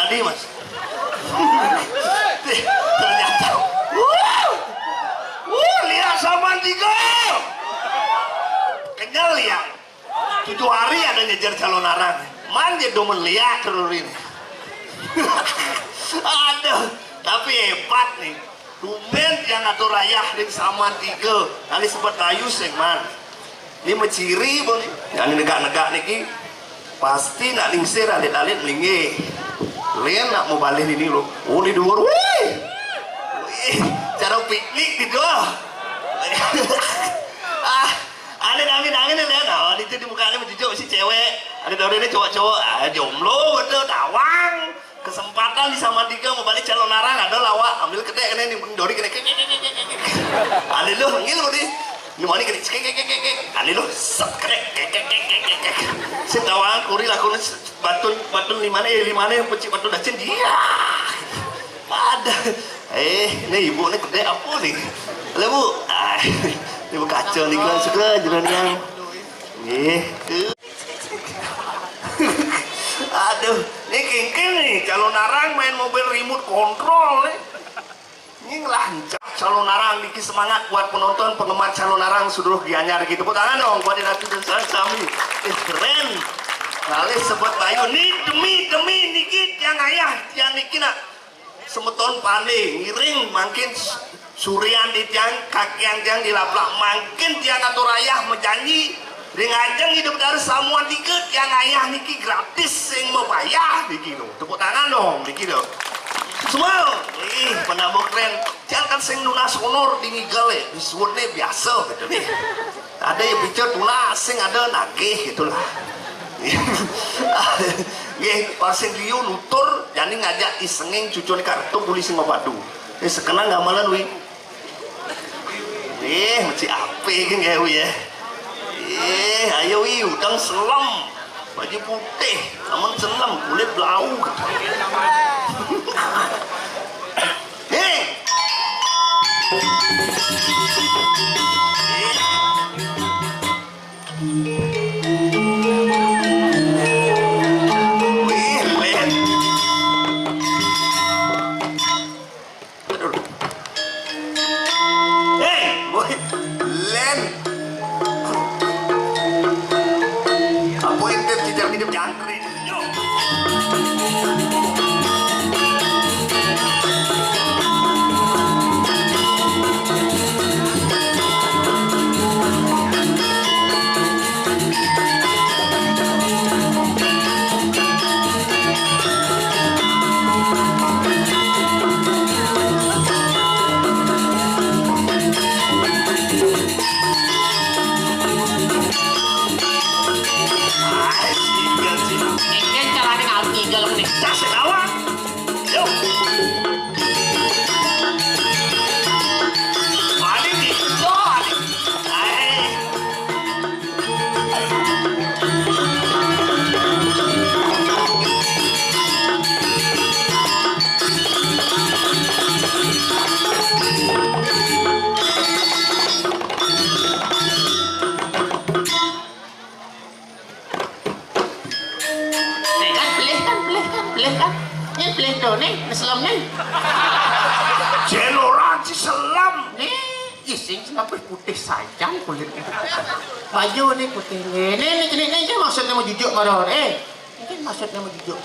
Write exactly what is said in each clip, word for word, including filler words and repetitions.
Tadi, Mas. Ternyata. Wuh. Wuh, lihat sama tiga. Kenyal ya. Tujuh hari ada ngejar calon arang. Man, dia demen lihat terus ini. Aduh, tapi hebat nih. Tumben tiang atur rayah ring samuan tiga. Kali sebet rayu sing man. Ni maciri pun. Yang negak-negak niki pasti nak lingsir alit-alit linggih. Lén nak mau balik ini loh. Oh, di dua. Wih. Wih, cara piknik gitu. Ah, alit angin-angin ni, Lén. Oh, itu di muka ni mencucuk si cewek. Ada tahu ni cowok-cowok. Ah, jomblo betul, tawang. Kesempatan di sama tiga mau balik calon arang, ada lawak, ambil kedek kena ni, dori kena kek, kek, kek, kek, kek, kek. Ane lu ngil ni. Ni mani kena kek, kek, kek, kek, kek. Ane lu set kena kek, kek, kek, kek, kek, kek. Sing tawang kuri lakun batun, batun lima ni, eh, lima ni pecik batun dacin dia. Ada. Eh, ni ibu ni kedek apa ni? Lah, Bu. Ah, ibu kacau ni kan suka jalan yang. Eh. Aduh, ni kengkeng ni, calon arang main mobil remote control ni. Ni ngelancak calon arang, niki semangat buat penonton, penggemar calon arang seluruh Gianyar gitu. Tepuk tangan dong buat Ratu dan Sami. Eh, keren. Ngalih sebut Bayu ni demi, demi niki tiang ayah, tiang niki nak. Semeton pandai ngiring mangkin s-, surian di tiang, kakian tiang di laplak, mangkin tiang atur ayah majanji ring ajeng idup dari samuan tiga tiang ayah niki gratis sing mabayah niki tu. Tepuk tangan dong niki tu. Semua, ih, penambah keren. Tiang kan sing nunas honor di ngigel ya, disebut ni biasa gitu ni. Ada yang bicara tunas, sing ada nagih gitulah. Nggih, pas sing liu nutur, jani ngajak isenging cucune Kartub uli sing mapadu. Eh, sekenang gamelan, Wi. Eh, mesti ape kan ya, Wi, ya? Eh, ayo, Wi, udang selem. Baju putih, namun selem, kulit blau. Eh. Wih, Lén. Aduh. Hei, woi, Lén. Apa intip cicak hidup jangkrik? Yo. Ini caranya ngalih ngigal nih. Cas, lawan. Yo. Balik nih. Yo, balik. Hai. Nih kan, pelih kan, pelih kan, pelih kan. Nih pelih tuh, nih, selem nih. Jeloran si selem. Nih, ising kenapa putih sajang kulitnya. Baju nih putih nih. Nih, nih, nih, nih, nih, maksudnya mau jujuk marah. Eh, ini maksudnya mau jujuk.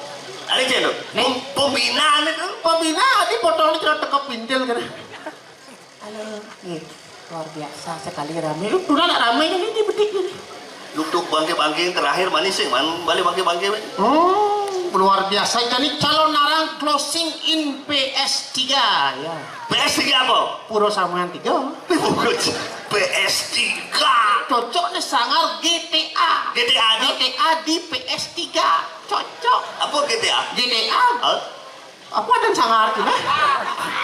Ada celo. Nih. Pem-, pembinaan itu. Pembinaan, ini potong ini kalau tekep pintil kan. Halo, nih, luar biasa sekali rame. Lu tuh nak rame ini di bedik ini. Lu tuh bangke-bangke yang terakhir manis sih, man. Balik bangke-bangke, man. Oh, luar biasa. Jadi calon narang closing in P S tiga, ya. P S tiga apa? Puro Samuan tiga. Bukan. P S tiga. Cocok nih sangar G T A. G T A di? G T A di P S tiga. Cocok. Apa G T A? G T A. Hah? Apa dan sangar tu, nah?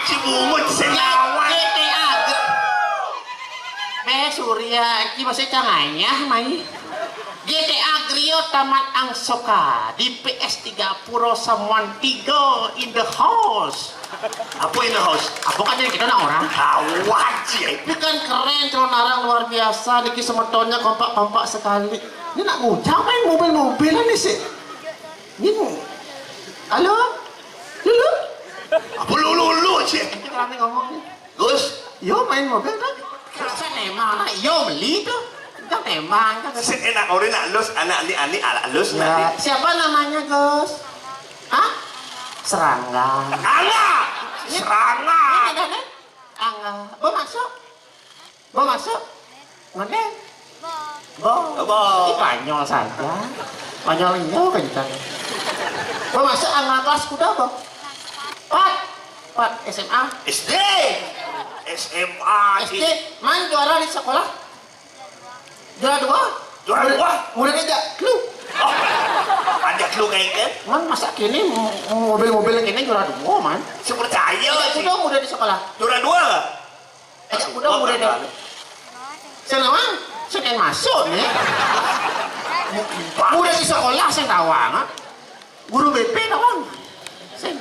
Si bungut, si lawan. G T A. Be, Surya, iki masih cangayah, mai. G T A Grio tamat angsoka di P S tiga Puro Samuan tiga in the house. Apa in the house? Apa kan yang kita nak orang? Kawan sih, eh. Ini kan keren, calon orang luar biasa. Niki semetonnya kompak-kompak sekali. Ini nak ngujang main mobil-mobilan nih sih. Ini, halo? Lulu. Apa lulu-lulu, Cik? Itu rame ngomong nih. Gus, yo main mobil kan? Saya nembak, nak. Yo beli tuh. Kita nembak, kan? Sing enak orang nak lus, anak ni, anak alus, ya, nak ni. Siapa namanya, Gus? Hah? Serangga. Angga! Iya. Serangga! Ini ada, kan? Angga. Bo masuk. Bo masuk. Mana? Bo. Bo. Ih, Spanyol saja. Spanyol ini kencang. Bo masuk Angga kelas kuda, Bo? Pat. Pat S M A. S D. S M A, S D. Cik. Man juara di sekolah? Juara dua? Juara dua? Murid aja. Lu. Oh. Ada lu kayak kan? Man masa kini mo-, mobil-mobil kini juara dua, man. Saya percaya, Tidak sih. Kuda murid di sekolah. Juara dua nggak? Aja kuda murid deh. Saya nawang, saya kan masuk nih. Murid di sekolah saya tawang, ah. Guru B P tawang. Saya.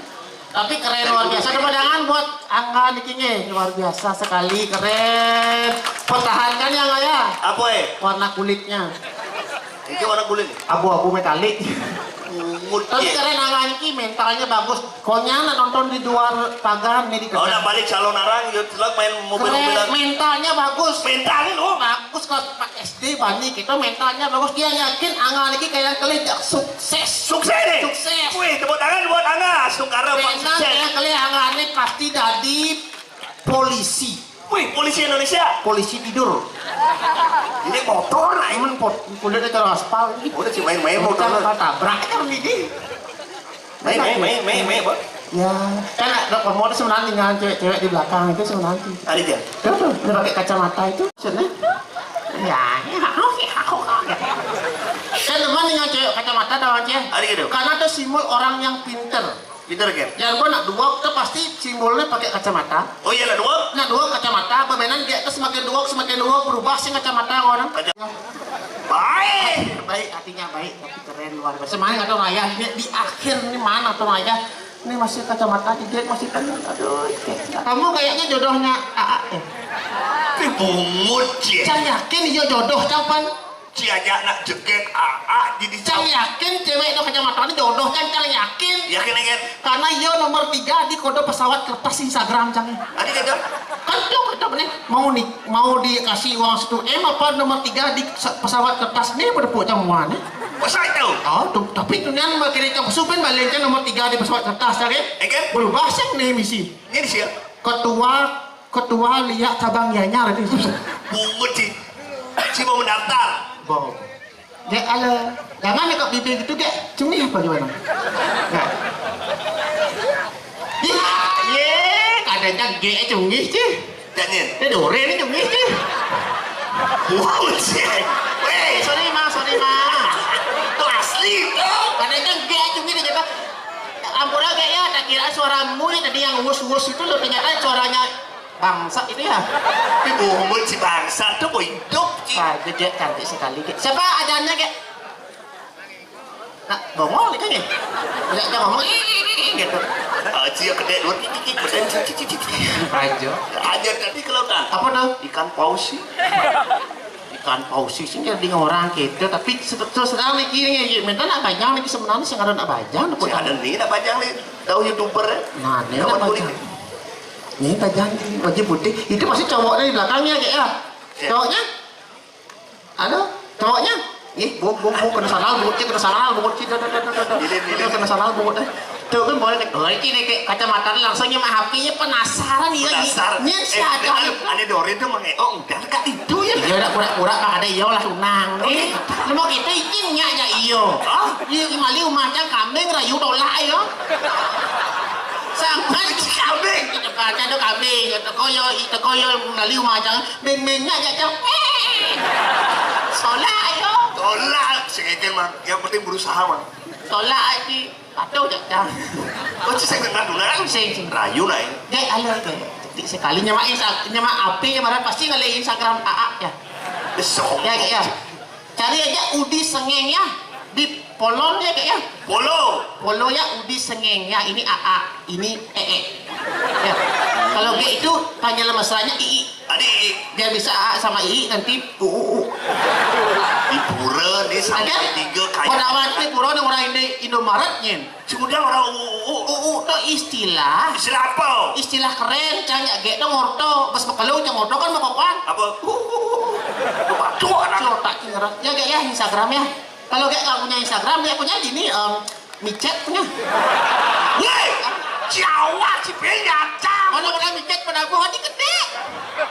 Tapi keren luar biasa. Tepuk tangan buat Angga niki nggih. Luar biasa sekali, keren. Pertahankan ya, Angga ya. Apa, eh? Warna kulitnya. Ini warna kulit. Abu-abu metalik. Bungut. Tapi ya. Keren Angga niki, mentalnya bagus. Konya nak nonton di luar pagar nih di. Oh, nak balik calon arang, yo, telak main mobil-mobilan. Keren, mentalnya bagus. Mentalnya lo. Bagus kalau Pak S D bani kita mentalnya bagus. Dia yakin Angga niki kayak kelih sukses. Sukses nih. Sukses. Wih, tepuk tangan buat Angga, Astungkara Pak. Menang sukses. Kayak kelih Angga nih pasti jadi polisi. Wih, polisi Indonesia. Polisi tidur. Ini motor, nah, ini pot, kulitnya cara aspal. Udah sih main-main motor. Tabrak aja begini. Main, main, main, main, main, Bang. Ya, kan ada kamu ada sebenarnya dengan cewek-cewek di belakang itu sebenarnya. Ada dia. Tuh, tuh, dia pakai kacamata itu, maksudnya. Ya, ini aku sih, aku kaget. Saya demen dengan cewek kacamata, tahu aja. Ada gitu. Karena itu simbol orang yang pinter. Pinter kan? Yang gua nak dua, kita pasti simbolnya pakai kacamata. Oh iya, nak dua? Nak dua kacamata, permainan dia itu semakin dua, semakin dua berubah sih kacamata orang. Kaca-, baik. Baik, artinya baik, tapi keren luar biasa. Semuanya nggak tahu ayah, ini di akhir ini mana tuh ayah? Ini masih kacamata di dia masih penuh. Aduh, kamu kayaknya jodohnya A A ya? Tapi bungut ya. Saya yakin iya jodoh, Capan. Ci aja nak jegek A A jadi. Cang yakin cewek itu kacamata ini jodoh, Cang, Cang yakin. Yakin, yakin. Karena iya nomor tiga di kode pesawat kertas Instagram, Cang. Tadi kata? Kan tuh kata nih, mau nih, mau dikasih uang satu M apa nomor tiga di sa-, pesawat kertas nih, pada pucang muanya. Masa itu? Oh, tuh, tapi tuh nian makin Cang supin balik Cang nomor tiga di pesawat kertas, Cang, ya? Eh, kan? Berubah sih nih misi. Ini siapa? Ketua, ketua liak cabang Gianyar itu. Bungut sih. Si mau mendaftar. Bau. Gek, ala. Jangan ya, Kak, bibir gitu, Gek. Cumi apa gimana? Gek. Ih, ye, kadang Gek cumi sih. Jangan. Ini dore ini cumi sih. Bungut sih. Weh, sorry, Ma, sorry, Ma. Itu asli, itu. Kadang Gek cumi dia kata, "Ampura, Gek, ya, tak kira suaramu nih tadi yang wus-wus itu loh, ternyata suaranya bangsa itu ya." Tapi bungut si bangsa tuh mau hidup sih. Wah, itu dia cantik sekali, Gek. Siapa ajannya, Gek? Nah, bongol itu nih. Nggak ada ngomong, "Ih, ih, ih," gitu. Aja gede, dua titik, titik, titik, titik, titik. Aja. Aja tadi kalau tak. Apa tuh? Ikan paus sih. Ikan paus sih, sih jadi orang gitu. Tapi se-, terus terang nih, gini, gini. Minta nak bajang nih, sebenarnya sih ada nak bajang. Si ada nih, nak bajang nih. Tahu YouTuber ya? Nah, ini nak bajang. Ini bajang, ini baju putih. Itu pasti cowoknya di belakangnya, Gek, ya? Ya. Cowoknya? Halo, cowoknya? Ih, bung, bung, bung, kena sandal, bungut, kena sandal, bungut, kena sandal, bungut, eh. Tuh kan boleh, oh, ini nih, kayak kacamata langsung nyemak H P-nya, penasaran ya. Penasaran. Ini si ada. Ada Dore tuh, Mang. Oh, udah dekat itu ya. Iya, udah pura-pura, Mang, ada iya lah tunang nih. Lu mau kita izin nyak ya iyo. Hah? Iya, mali umah cang kambing rayu tolak ayo. Sama kambing. Itu kaca tuh kambing, itu koyo, itu koyo mali umah cang. Beng-bengnya aja, Cang. Tolak, ayo. Tolak, sengejeng, Mang. Yang penting berusaha, Mang. Tolak, Aji. Patuh, Cang, Cang. Oh, Ci, saya nggak dengar. Sing, sing. Rayu lah, ya. Dek, ayo, dek. Sekali nyemak Insta-, nyemak A P ya, marah pasti ngeliat Instagram A A ya. Besok. Ya, ya. Cari aja Udi Sengeng ya. Di Polon ya, Kak, ya. Polo. Polo ya, Udi Sengeng ya. Ini A A, ini E E. Ya. Kalau G itu panjang mesranya I I. Tadi. Biar bisa A A sama I I nanti U U U. Di pura ni sampai tiga kayu. Pada awal ni pura ni orang Indo, Indomaret nyen. Sudah orang u u u. U U tu istilah. Istilah apa? Istilah keren, cang ya gek dong orto. Bas bekalung cang orto kan mau kokoan. Apa? U u u. Batuk anak. Cok tak kira. Ya gek ya Instagram ya. Kalau gek nggak punya Instagram, dia punya gini, em, micet punya. Weh, Jawa si Benya cang. Mana orang micet pada gua hati gede.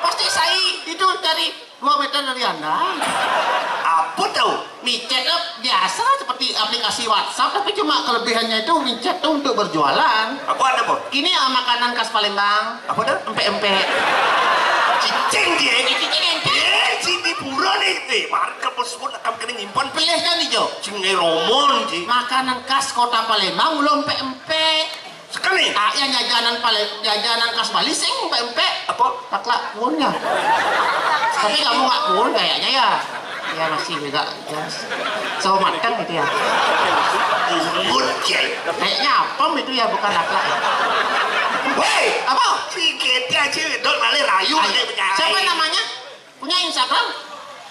Pasti saya itu dari dua meter dari anda. Apa tahu? Micet tu biasa seperti aplikasi WhatsApp, tapi cuma kelebihannya itu micet tu untuk berjualan. Apa ada apa? Kini ah, makanan khas Palembang. Apa dah? Empek-empek. Cicing dia. Eh, cicing empek. Eh, sini pura ni. Eh, mari ke bos pun akan kena nyimpan. Pilih kan hijau. Cing eh, romon ji. Makanan khas kota Palembang, ulo empek-empek. Sekali. Ah, yang jajanan Pale, jajanan khas Bali sing empek-empek. Apa? Taklak pun ya. Tapi kamu nggak pun kayaknya ya. Ya masih juga ya. Sawo mateng gitu ya. Bungut ya. Kayaknya apem itu ya, bukan taklak ya. Woi, apa? Si Kete aja dol malah rayu. Ayo. Siapa namanya? Punya Instagram?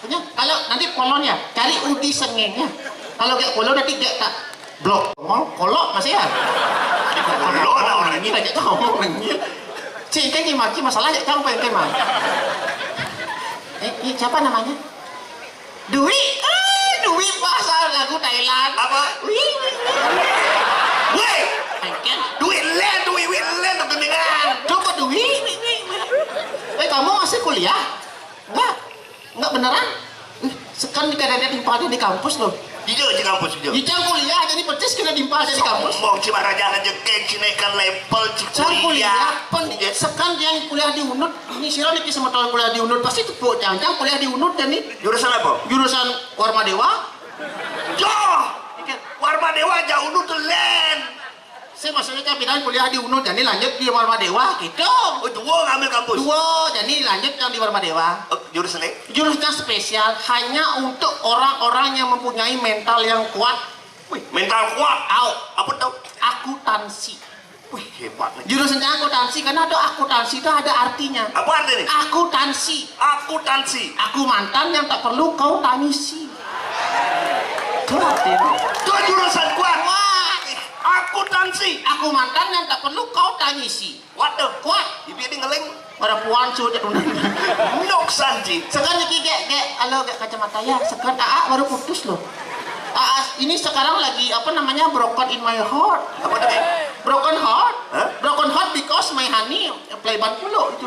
Punya? Kalau nanti follow ya, cari Udi Sengeng ya. Kalau gak follow nanti gak tak blok. Ngol, kolok masih ya? Kolok lah orang ini. Lagi tak ngomong lagi. Cik, kan ni maki masalah ya, kan pengen mah. Eh, ini siapa namanya? Dwi. Eh, Dwi pasal lagu Thailand. Apa? Wih, wih, wih. Weh, Pengen. Dwi Len, Dwi Len, keningan. Coba Dwi, wih, wih, wih. Eh, kamu masih kuliah? Enggak. Enggak beneran. Ih, sekan di kadang timpal di kampus loh. Di dia di kampus dia. Ijang kuliah jadi petis kena timpal di kampus. Sombong si Marajan aja kek si naikkan level si Sang kuliah. Kuliah, pen sekan yang kuliah di Unud. Ini sira niki semeton kuliah di Unud pasti tepuk cang-cang kuliah di Unud dan nih. Jurusan apa? Jurusan Warma Dewa. Joh. Warma Dewa jauh Unud tuh len. Saya maksudnya kan pindahan kuliah di Unud, jadi lanjut di Warma Dewa gitu. Oh, dua ngambil kampus. Dua, jadi lanjut yang di Warma Dewa. Oh, jurusan ini? Jurusnya spesial hanya untuk orang-orang yang mempunyai mental yang kuat. Wih, mental kuat. Au. Apa tau? Akuntansi. Wih, hebat nih. Jurusannya akuntansi karena ada akuntansi itu ada artinya. Apa artinya? Akuntansi. Akuntansi. Aku mantan yang tak perlu kau tangisi. Itu artinya. Itu jurusan kuat. Wah. Akuntansi. Aku mantan yang tak perlu kau tangisi. Waduh, kuat. Ibu ini ngeling. Pada puan sudah. Nok sanji. Sekarang lagi gek gek, halo gek kacamata ya. Sekarang A A baru putus loh. A A ini sekarang lagi apa namanya broken in my heart. Apa tadi? Broken heart. Hah? Broken heart because my honey play ban puluh itu.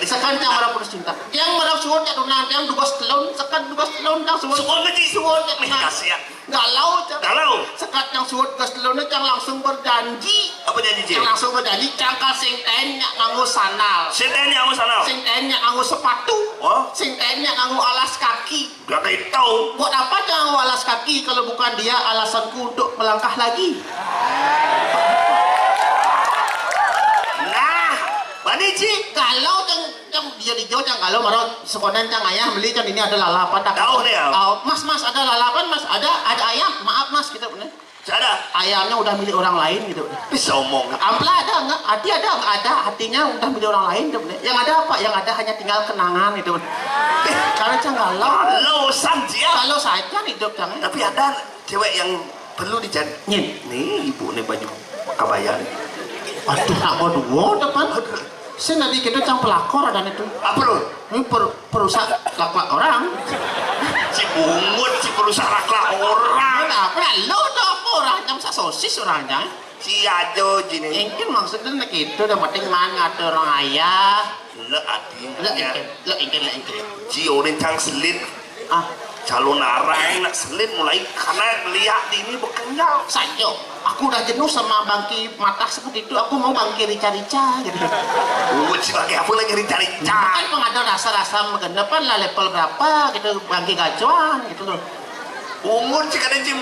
Sekarang yang baru putus cinta. Yang baru suwun cak tunang, yang tugas telun, sekarang tugas telun yang suwun. Suwun lagi. Suwun cak tunang. Kasihan. Galau, cang. Galau. Sekat yang suwun ke setelune, cang langsung berjanji. Apa janji, Cik? Cang langsung berjanji, cang kal sing ten nyak nganggo sandal. Sing ten nyak nganggo sandal? Sing ten nyak nganggo sepatu. Oh? Sing ten nyak nganggo alas kaki. Gak kayak tahu. Buat apa cang nganggo alas kaki kalau bukan dia alasanku untuk melangkah lagi? Nah, bani, Cik. Kalau cang Cang, dia di jauh, cang, kalau marot sekonan, cang, ayah beli, cang, ini ada lalapan, tak? Tahu deh, ya. Oh, mas, mas, ada lalapan, mas, ada, ada ayam, maaf, mas, gitu, bener. Ada. Ayamnya udah milik orang lain, gitu. Bisa omong. Ampla ada nggak? Hati ada nggak? Ada, hatinya udah milik orang lain, gitu, bener. Yang ada apa? Yang ada hanya tinggal kenangan, gitu, bener. Karena, cang, kalau, kalau saja. Kalau saja hidup, cang, ya. Tapi ada cewek yang perlu dicari. Nyin. Nih, ibu nih baju kebaya nih. Aduh, nak mau dua depan. Saya nanti kita cang pelakor ada itu. Apa lo? Ini per, perusak laklak orang. Si bungut, si perusak laklak orang. Kenapa? Lo tuh apa orang? Cang sa sosis orang, cang. Si ajo jini. Mungkin maksudnya nak itu, udah penting mana ada orang ayah. Lek ati. Lek engke, lek engke, lek engke. Ji orang cang selit. Ah, calon arang nak selit mulai karena lihat di ini bekenyal. Sajo, aku udah jenuh sama bangki matah seperti itu. Aku mau bangki rica-rica gitu. Oh, si bangki apa lagi rica-rica? Kan pengadaan rasa-rasa menggendepan lah level berapa gitu, bangki gacuan gitu loh. Umur si kadang ji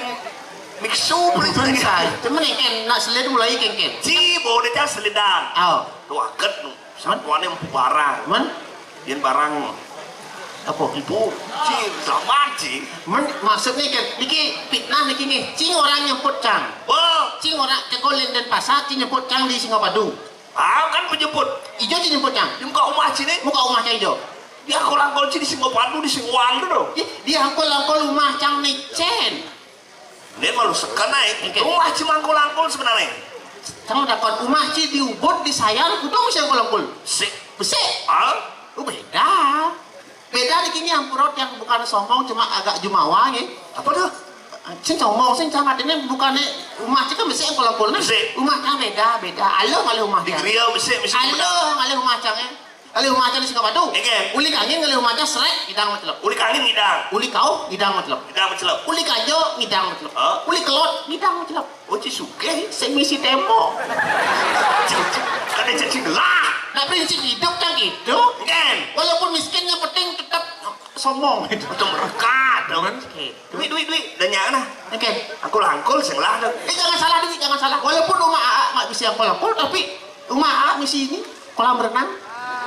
miksu beli. Cuman saya, cuman engke nak selit mulai engke. Ji, bawa dia cang selidan. Oh. Tuh aget nu. Satuannya empu barang. Man? Yen barang. Apa? Empu. Ci, zaman, Ci. Man, maksudnya kan, niki fitnah niki nih. Cing orang nyemput cang. Oh. Cing orang cekol Denpasar, cing nyemput cang di Singapadu. Ah, kan penjemput. Ijo cing nyemput cang. Di muka rumah sini. Muka rumah cang ijo. Diangkul-angkul ci di Singopadu, di Singoan tu doh. Ih, diangkul-angkul umah cang nicen. Dia malu sekan ai. Oke. Umah ci mangkul-angkul sebenarnya. Cang dapat umah ci di Ubud, di Sayan, kudu mesti angkul-angkul. Sik. Besik. Ah? Oh, beda. Beda di kini ampura, tiang bukan sombong, cuma agak jumawa, nggih. Apa tuh? Sing sombong, sing cang artinya bukannya umah cang kan besik angkul-angkul, nah. Besik. Umah cang beda, beda. Aluh ngalih umah cang. Di griya besik, besik. Aluh ngalih umah cang, eh. Ngalih umah cang di Singapadu. Nggih. Uli kangin ngalih umah cang, srek, ngidang macelep. Uli kangin ngidang. Uli kauh, ngidang macelep. Ngidang macelep. Uli kaja, ngidang macelep. Hah? Uli kelod, ngidang macelep. Oh, ci sugih. Sing misi tembok. Kada jadi lah. Nah, prinsip hidup cang gitu. Nggih. Walaupun miskin, yang penting tetap sombong. Tetap merekat, dong. Gitu. Duit, duit, duit. Dah nyak nah. Oke. Angkul-angkul sing lah tu. Eh, jangan salah duit, jangan salah. Walaupun rumah Aa nggak bisa angkul-angkul, tapi rumah Aa misi ini kolam renang.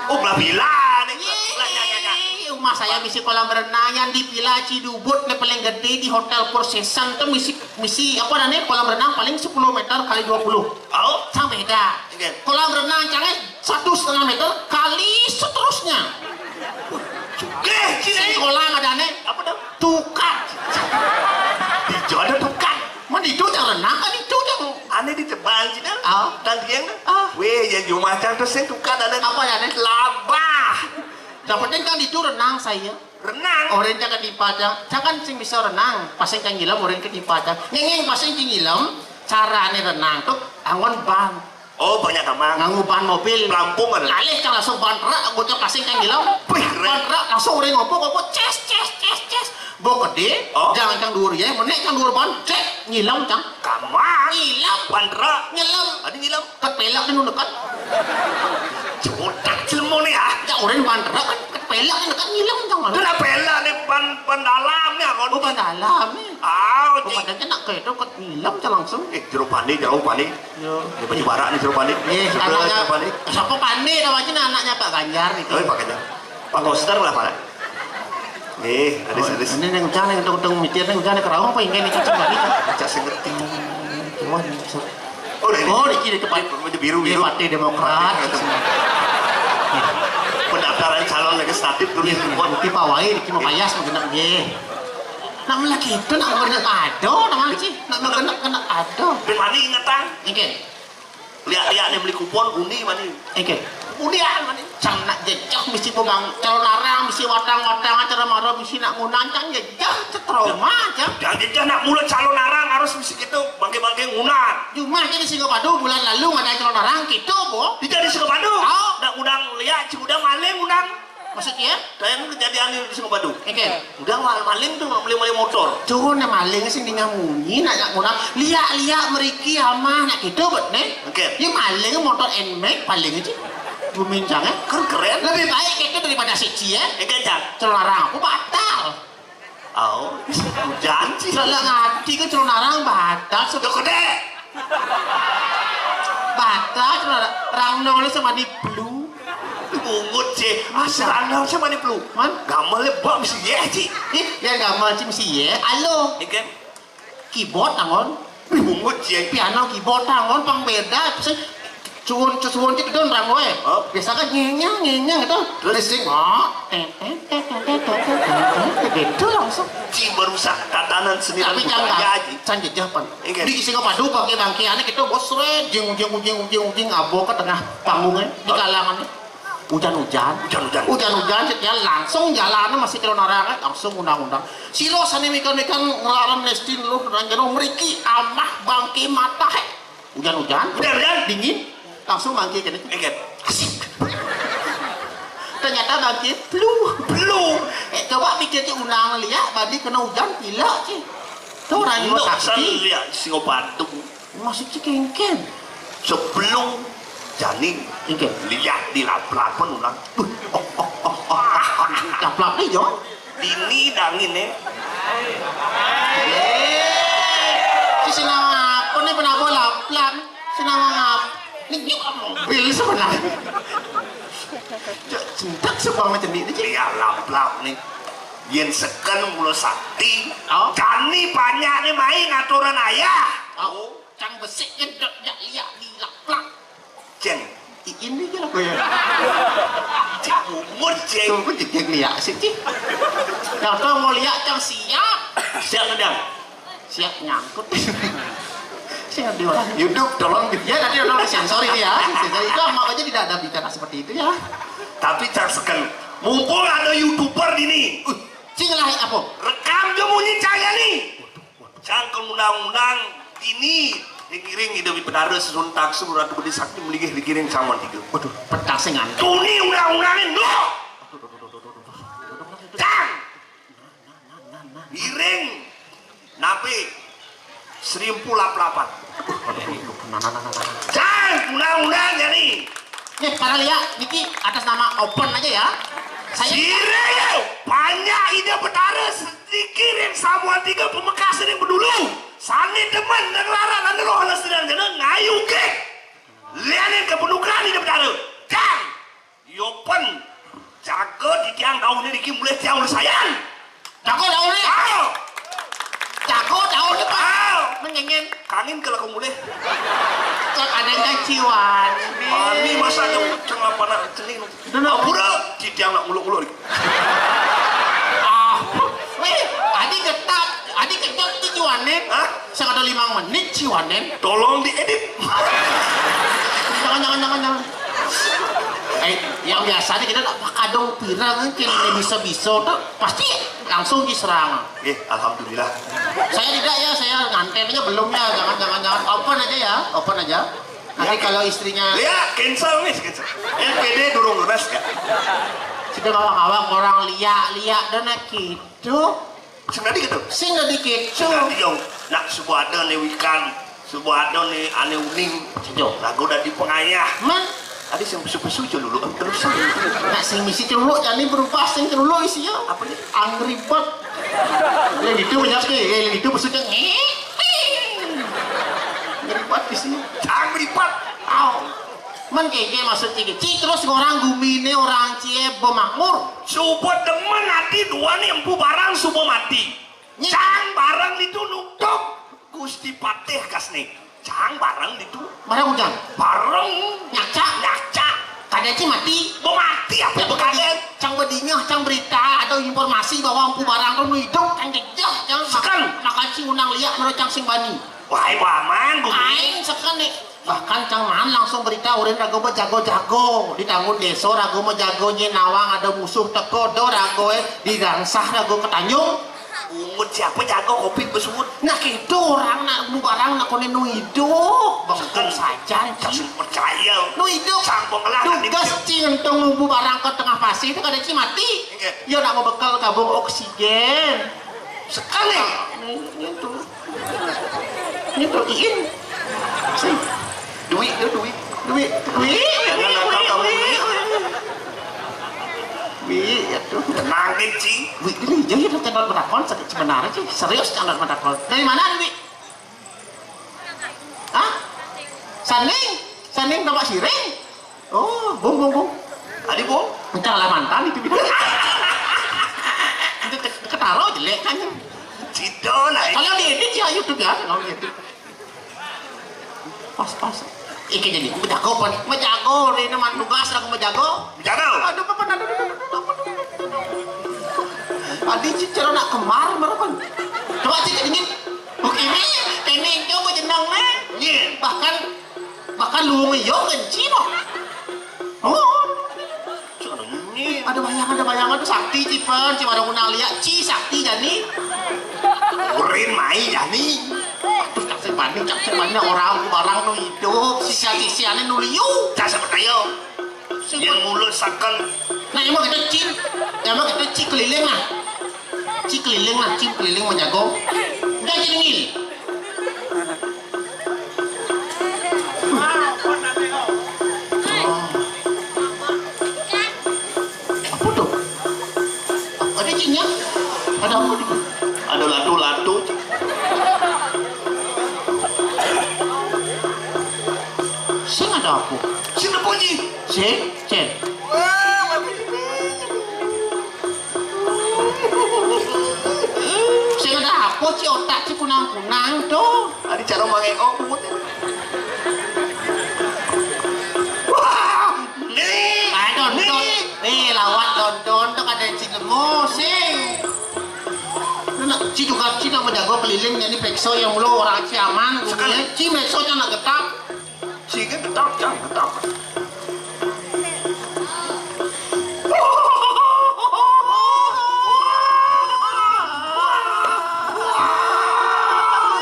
Oh, belah bila ni. Lah, nyak, nyak, nyak. Ih, rumah saya misi kolam renang yang di Villa Cidubut ni paling gede di Hotel Four Seasons tu misi, misi apa namanya, kolam renang paling sepuluh meter kali dua puluh. Oh? Sang beda. Oke. Kolam renang cang eh satu setengah meter kali seterusnya. Sugih, ci. Sing kolam ada ni. Apa tu? Tukad. Di Jawa ada tukad. Mana itu cang renang kan itu cang. Ane di Jepang ci nah. Ah. Dan dia kan. Ah. Weh, yang jumah cang tu sing tukad ada. Apa ya, nih? Labah. Yang penting kan itu renang saya. Renang? Orang cang ketimpa cang. Cang kan sing bisa renang. Pasing cang nyilam, orang ketimpa cang. Ngengeng pasing cang nyilam. Carane renang tu anggon ban. Oh, banyak gampang. Nganggo ban mobil. Pelampung ada. Alih cang langsung ban truk, anggota pasing cang ngilang. Wih, keren. Ban truk langsung uring ngopo-ngopo, ces, ces, ces, ces. Bok gede, oh, jangan cang dhuwur ya, menek cang dhuwur ban, cek, ngilang cang. Gampang. Ngilang. Ban truk. Ngilang. Tadi ngilang. Ket pelak di nu deket. Jodak jelmo ni ah. Ya, uring ban truk kan, ket pelak di deket ngilang cang. Itu lah pelak ni ban, ban dalam ni, ah, oh, ban dalam ni. Ah, oh, cik. Padahal nak ke itu ket ngilang cang langsung. Eh, jero bane, jero bane. Yo. Ya, baju barak ni, jero bane. Eh, jero bane. Sapa bane namanya, anaknya Pak Ganjar itu. Oh, Pak Ganjar. Pak Koster lah, Pak. Eh, ada, oh, ada. Ini yang ucap, yang tong-tong mikir, yang ucap, yang kerawang apa yang kayak ini, cacing balik, Pak? Cacing ngerti. Cuma, oh, ini. Oh, ini kiri tempat. Baju biru, biru. Partai Demokrat. Pendaftaran calon legislatif dulu. Iya, nanti Pak Wai, cuma payas, mau genap, ye. Nak melaki itu, nak genap ada, namanya sih. Nak genap, genap ada. Bin Mani ingetan. Oke. Liak-liak ni beli kupon, undi mani. Oke. Undian mani. Cang nak jejak mesti pemang, calon arang mesti watang-watang acara mara mesti nak ngundang cang jejak, cetroma cang. Cang jejak nak mula calon arang harus mesti gitu, bangke-bangke ngundang. Cuma jadi Singapadu bulan lalu ada calon arang gitu, Bu. Dia jadi Singapadu. Oh. Nak ngundang liak, cik ngundang maling ngundang. Maksudnya? Kayak kejadian di Singapadu. Oke. Udah mal-, maling tu, maling-maling motor. Turun yang maling sing dengar munyi, nak, nak ngundang. Liak-liak meriki amah, nak gitu, bet, ne? Oke. Ya maling motor Nmax paling aja. Gumincang, eh? Kan keren. Lebih baik itu daripada si Cie. Oke, Cang. Celarang aku batal. Oh, hujan sih. Salah ngerti ke celana arang batal. Tuh gede. Batal celana arang nol sama di blue. Bungut sih. Masa? Celana sama di blue. Man? Gamal ya bak mesti ya sih. Ih, yang gamal sih mesti ya. Halo. Ini kan? Keyboard, angon. Bungut, ya. Piano keyboard, angon, pang beda. Sing suwun, suwun cik don rang wae. Oh. Biasa kan nyenyang, nyenyang gitu. Terus? Listrik, oh. Tet, tet, tet. Gitu langsung. Ci merusak tatanan seni dan budaya, Ci. Tapi jangan, can jejah, pan. Iya. Di Singapadu, bangke-bangke, aneh gitu, bos, seret, jing, jing, jing, jing, jing, abo ke tengah panggungnya, di kalangannya. Hujan-hujan. Hujan-hujan. Hujan-hujan, setia langsung jalannya masih kira narang, eh, langsung undang-undang. Sira sane mikan-mikan nglarang nestin lu nang jero mriki amah bangke matah, eh. Hujan-hujan. Hujan-hujan. Dingin. Langsung bangke kene. Ingat. Asik. Ternyata bangke flu. Flu. Eh, coba pikir cik undang liak, badi kena hujan pilek cik. Tuh orang sakti. Liak Singapadu. Maksud cik kengken. Sebelum jani, oke, liak di lap-lapan ulang. Buh, oh, oh, oh, oh, oh. Lap-lap ni, Jon. Dini dangin, eh. Eh, si senang apa ni, kenapa lap-lap? Senang apa? Ni juga mobil sebenarnya. Cek, cinta sebang macam ni, ni, cek. Liak lap-lap ni. Yen seken mula sakti, oh, jani banyak ni main aturan ayah. Oh. Cang besik nyedot jak liak di lap-lap. Ceng, Iin iki lho ya. Cek bungut, cek. Tunggu cek liak sih, cek. Yang tau mau liak cang siap. Siap, Dang. Siap nyangkut. Saya ngerti orang. YouTube, tolong. Ya, nanti orang sensor ini ya. Sensor itu, makanya tidak ada bicara seperti itu ya. Tapi cang seken, mumpung ada YouTuber dini. Uh, sing lah apa? Rekam je munyi cang ya nih. Cang ke undang-undang dini, dikiring ida betara sesuntak seluruh ratu bedi sakti melinggih dikiring cang wan tiga. Waduh, petang sing ngantuk. Tuni undang-undangin, no! Cang! Iring. Napi? Seribu lap-lapan. Nah, nah, nah, nah, nah. Cang, undang-undang jadi. Nih, para liak, niki atas nama open aja ya. Saya sire yo, banyak ide betara sedikit yang samuan tiga pemekas yang bedulu. Sani demen dan lara lalu roh ala sedang jana ngayu ke. Lianin ke penukaran ide betara. Cang! Yo pen, jaga di tiang daun ni Riki mulai tiang ulih sayan. Jaga daun ni? Aw! Jaga daun ni, Pak. Aw! Mengengen. Kangin kalau kau mulih. Cak ada yang ciwan. Mani masa ada cengap anak cening. Dulu. Ampura, di tiang nak nguluk-nguluk ni. Ah, weh, adi getak, adi kejap tu ciwanen. Hah? Sing ada limang menit ciwanen. Tolong diedit. Jangan, jangan, jangan, jangan. Eh, yang biasanya kita tak pakadong pirang kan, kira ini bisa-bisa tuh pasti langsung diserang. Eh, alhamdulillah. Saya tidak ya, saya nganten aja belum ya, jangan, jangan, jangan. Open aja ya, open aja. Nanti ya, kalau istrinya lihat, cancel nih, cancel. Yang pede durung lunas ya. Sudah ngawang-ngawang orang liak-liak dan gitu. Sing tadi gitu. Sing tadi gitu. Sing tadi, Jong. Nak sebuah ada nih wikan, sebuah ada nih ane uning. Sing, Jong. Lagu udah di pengayah. Man. Tadi sing pesu-pesu aja dulu, em, terus. Nak sing misi celuluk, jadi berubah sing celuluk isi ya. Apa nih? Angry Bird. Yang itu banyak sih, yang itu maksudnya. Angry Bird isi. Angry Bird. Au. Man keke maksud keke. Ci terus orang gumi ini orang cie bermakmur. Subuh demen hati dua nih empu barang subuh mati. Cang bareng itu nuktuk Gusti Patih kas nih. Cang bareng itu. Bareng ujang. Bareng. Nyacak. Nyacak. Kada ci mati. Mau mati apa? Ya, bukan. Cang bedingah, cang berita, ada informasi bahwa empu barang itu hidup, cang jejah, cang. Sekarang. Maka ci undang liak menurut cang sing bani. Wahai paman, gumi. Aing sekarang nih. Bahkan cang maan langsung berita urin rago bejago-jago di tanggun desa, rago bejago nyi nawang ada musuh teko do rago eh di gangsah rago ke Tanjung. Ungut siapa jago covid besuut? Nah gitu orang nak bubarang nak konen nu hidup bang sajan. Cing percaya. Nu hidup sang pengelah tugas cing entong bubarang ke tengah pasir itu kada cing mati. Yo nak mau bekal kabung oksigen sekali. Itu itu iin. Duit tu duit. Duit. Duit. Duit. Duit. Duit. Duit. Ya tu. Tenang, Ci. Wih, ini jadi tu candot menakon sakit sebenarnya sih. Serius candot menakon. Dari mana, Wi? Hah? Sanding? Sanding tempat siring? Oh, bung, bung, bung. Tadi bung. Mencang lah mantan itu gitu. Itu ke- ketaro jelek kan. Cito lah. Kalau diedit ya YouTube ya, kalau diedit. Pas, pas. Iki jadi aku bejago apa nih? Bejago, ini mah tugas aku bejago. Bejago. Aduh, apa, aduh, aduh, aduh, aduh, aduh, aduh. Adi ci cara nak kemar marapan. Coba cek dingin. Oke, ini ini coba jenang nih. Iya. Bahkan bahkan luung yo kenci noh. Oh. Ada bayangan, ada bayangan tuh sakti cipen, ci warung undang liak, ci sakti jani. Urin mai jani. Terus cak sebani, cak sebani orang barang nu hidup, sisia-sisiane nu liu. Cak seperti ayo. Yang mulut sakan. Nah, emang kita cin, emang kita ci keliling lah. Ci keliling lah, ci keliling menjago. Udah ci dengil. Apa tuh? Ada cinnya? Ada apa tuh? Ada latu-latu. Sing ada apa? Sing apa, Ji? Sing, cen. Wah, mati. Sing ada apa ci otak ci kunang-kunang tuh? Adi cara mangeko bungut. Wah, Oh, sing. Nak, ci juga, ci nak menjaga keliling, jadi periksa yang mula orang ci aman, sekali ci periksa, ci nak getap. Ci kan getap, jangan getap.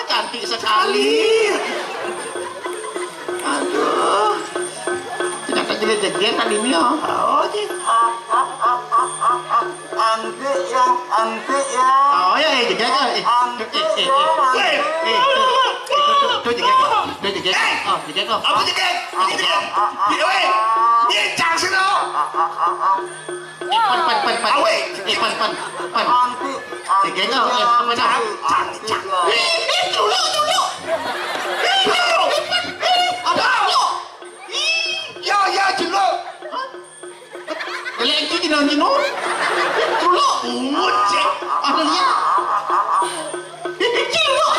Cantik sekali. Aduh. Ternyata jeget-jeget tadi ni, oh. Oh, ci. Antik ya, antik ya. Oh, ya, eh, jeget, eh. Antik ya, antik. Eh, eh, eh, eh, tu, tu, tu, jeget, tu, jeget. Oh, jeget, oh. Apa jeget? Ini jeget. Ini, weh. Ini cang sih, no. Eh, pan, pan, pan, pan. Awe. Eh, pan, pan, pan. Antik, antik. Jeget, oh, eh, apa dah? Cang, cang, cang. Eh, eh, culuk, culuk. Eh, culuk. Eh, apa? Culuk. Ih, ya, ya, culuk. Hah? Leleng tu jino-jino. Culuk, bungut je. Ada lihat. Culuk.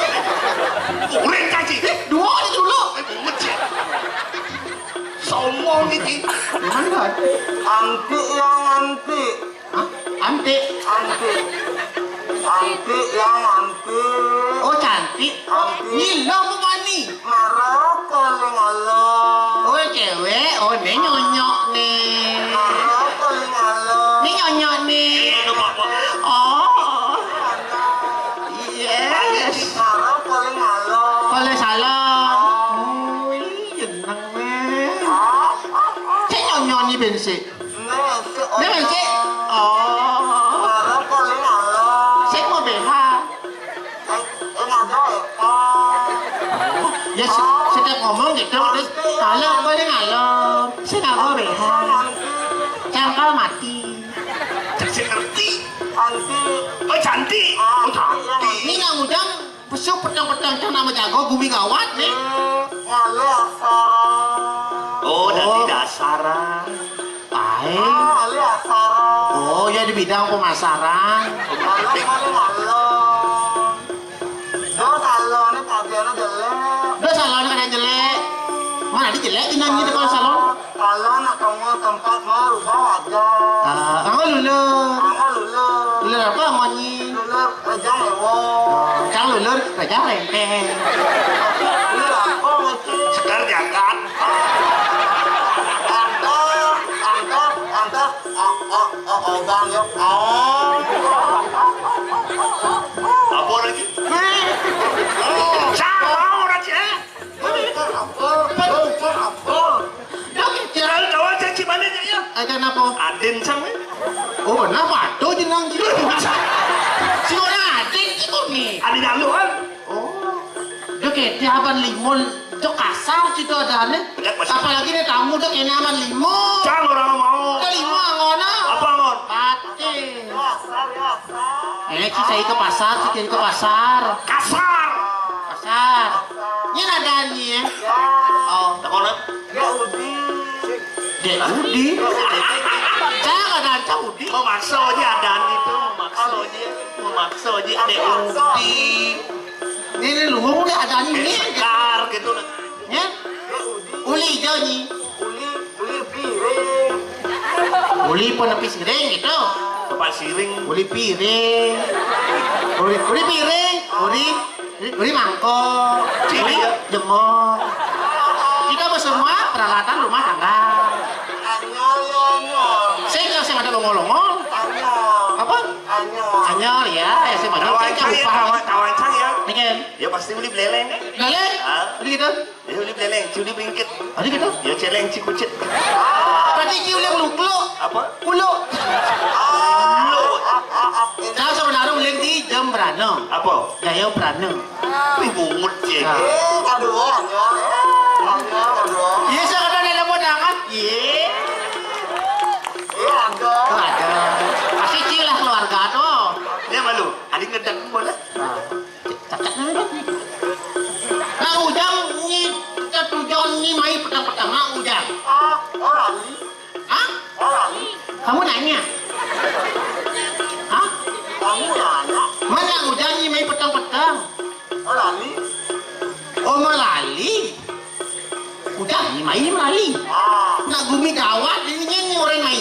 Urin kaji. Dua ni culuk. Bungut je. Sombong ni. Mana? Antik yang antik. Hah? Antik. Antik. Antik yang antik. Oh, cantik. Antik. Ni lo apa ni? Marah paling Allah. Oh, cewek. Oh, ni nyonyok ni. Marah paling Allah. Ni nyonyok ni. Oh. Yes. Marah paling Allah. Kalau salah. Oh, iya, jeneng ni. Cek nyonyok ni bensik. Nih, Cik. Oh. Saya mau B H. Ya, se- setiap ngomong gitu, terus kalau boleh ngalor, saya nggak mau B H. Cangkal mati. Saya ngerti. Oh, cantik. Oh, cantik. Ini nang ujang Besuk petang-petang cang nama jago gumi gawat nih. Ngalih asara. Oh, dari dasara. Pae. Ngalih asara. Oh, ya di bidang pemasaran. Ngalih paling ngalih. Do salon ini kajiannya jelek. Do salon kadang jelek. Mana ada jelek di nanti kalau salon? Kalau nak kamu tempat mau rubah wajah. Ah, kamu lulur. Kamu lulur. Lulur apa, Moni? Lulur Rejang Ewo. Kang lulur Rejang Renteng. Lulur apa, Moni? Sekar jagat. Pantas, pantas, pantas. Oh, oh, oh, oh, bang, yuk. Oh. Apa lagi? Cang, mau orang cek? Jangan tahu caci mana ya? Aja napa? Adin sang, eh? Oh, benar, patuh jenang sih. Si orang adin sih kok nih. Adin lalu kan? Oh. Dia kayak tiapan limun, dia kasar sih tuh adanya. Apalagi nih tamu, dia kayak nyaman limun. Cang orang mau. Dia limun angona. Apa angon? Pati. Eh, ci saya ke pasar, ci saya ke pasar. Kasar. Pasar. Ini ada nih ya. Oh. Takon. Dek Udi. Jangan ada Udi. Memaksa aja ada nih tuh, memaksa aja. Memaksa aja Dek Udi. Ini luwung udah ada nih. Sekar gitu. Ya? Uli hijau nih. Uli, uli piring. Uli pun nepi siring gitu. Tempat siring. Uli piring. Uli, uli piring. Uli, uli mangkok. Uli jemur. Kita semua peralatan rumah tangga. Anyol, anyol. Saya nggak, saya ada longol-longol. Anyol. Apa? Anyol. Anyol ya, ya saya banyak. Tawang saya cang ya, lupa. Tawang, tawang cang ya. Ini kan. Ya pasti uli beleleng kan? Beleleng? Hah? Uli gitu. Ya, uli beleleng, ci uli bingkit. Ada gitu? Ya, celeng, ci kucit. Berarti ci uli yang lukluk. Apa? Kuluk. Kuluk. Saya sebenarnya uli di jam berana. Apa? Gaya berana. Wih, bungut, cek. Nah. Eh, aduh, aduh. Eh, aduh, aduh. Iya, saya kata ada mau tangan. Iya. Iya, ada. Oh, ada. Pasti ci lah keluarga tuh. Dia malu. Ada ngedek boleh. Nah. Nak ujang ni, kita tujuan ni mai petang-petang, nak ujang. Ah, oh, lali. Hah? Oh, lali. Kamu nanya? Hah? Kamu nanya. Mana ujang ni mai petang-petang? Oh, lali. Oh, melali. Ujang ni mai melali. Ah. Nak gumi gawat, ini ni orang mai.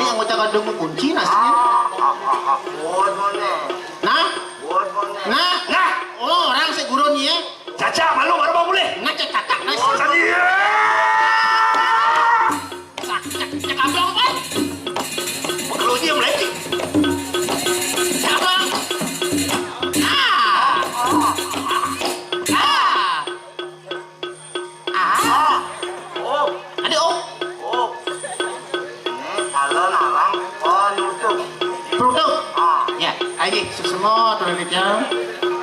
Ini anggota gandum kunci nasinya. Nah, nah, nah, oh, orang si gurun ya. Caca, malu, baru mau mulai. Nah, cekakak, nah. Oh, tadi. Cek, cek, cek ablong, eh. Kalau dia mulai. Cek ablong. Ah. Ah. Ah. Oh. Ada, oh. Oh. Ini kalau narang, oh, nutup. Produk. Ah. Ya, ayo, sesama tuh, ya.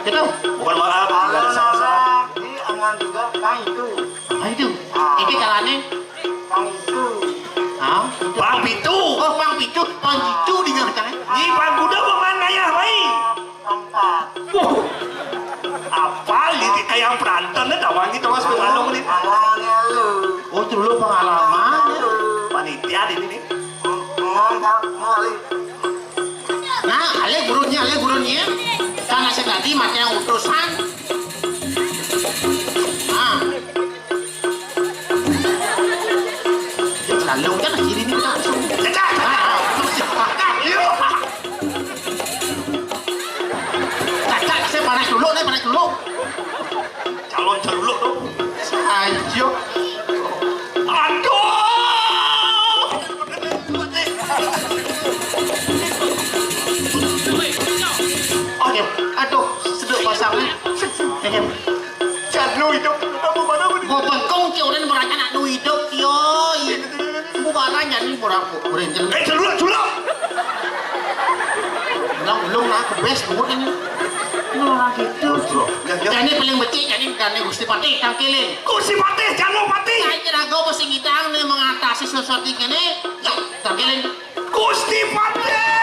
Gitu. Bukan maaf, kalau narang, di angan juga, kan itu. Apa itu? Ah. Ini kalane? Pang itu. Hah? Pang pitu. Oh, pang pitu. Pang pitu di nyawa tangan. Ini pang kuda apa pang ayah, baik? Pang empat. Wah. Apa ini kayak perantan nih, tawangi terus pengalaman ini. Pengalamannya lu. Oh, itu dulu pengalaman. Panitia di sini. Ngomong, ngomong. Nah, ale gurunnya, ale gurunnya. Karena saya tadi mati yang utusan. Nah. Ya, lalu kan sini nih kita langsung. Cacak, cacak. Nah, terus ya, makan. Iya. Cacak, saya panas dulu nih, panas dulu. Calon ceruluk tuh. Ayo. Aduh. Aduh, seduk pasang. Jan Lu hidup. Apa mana? Gua bengkong, Ci, orang berani anak Lu hidup, yo. Gua barang jadi orang, orang jadi. Eh, dulu, dulu. Belum, belum lah, ke best, gua ini. Ini orang gitu. Jadi paling becik, jadi, jadi Gusti Patih, tangkilin. Gusti Patih, Jan Patih. Saya kira gua mesti ngidang nih mengatasi sesuatu ini. Ya, tangkilin. Gusti Patih.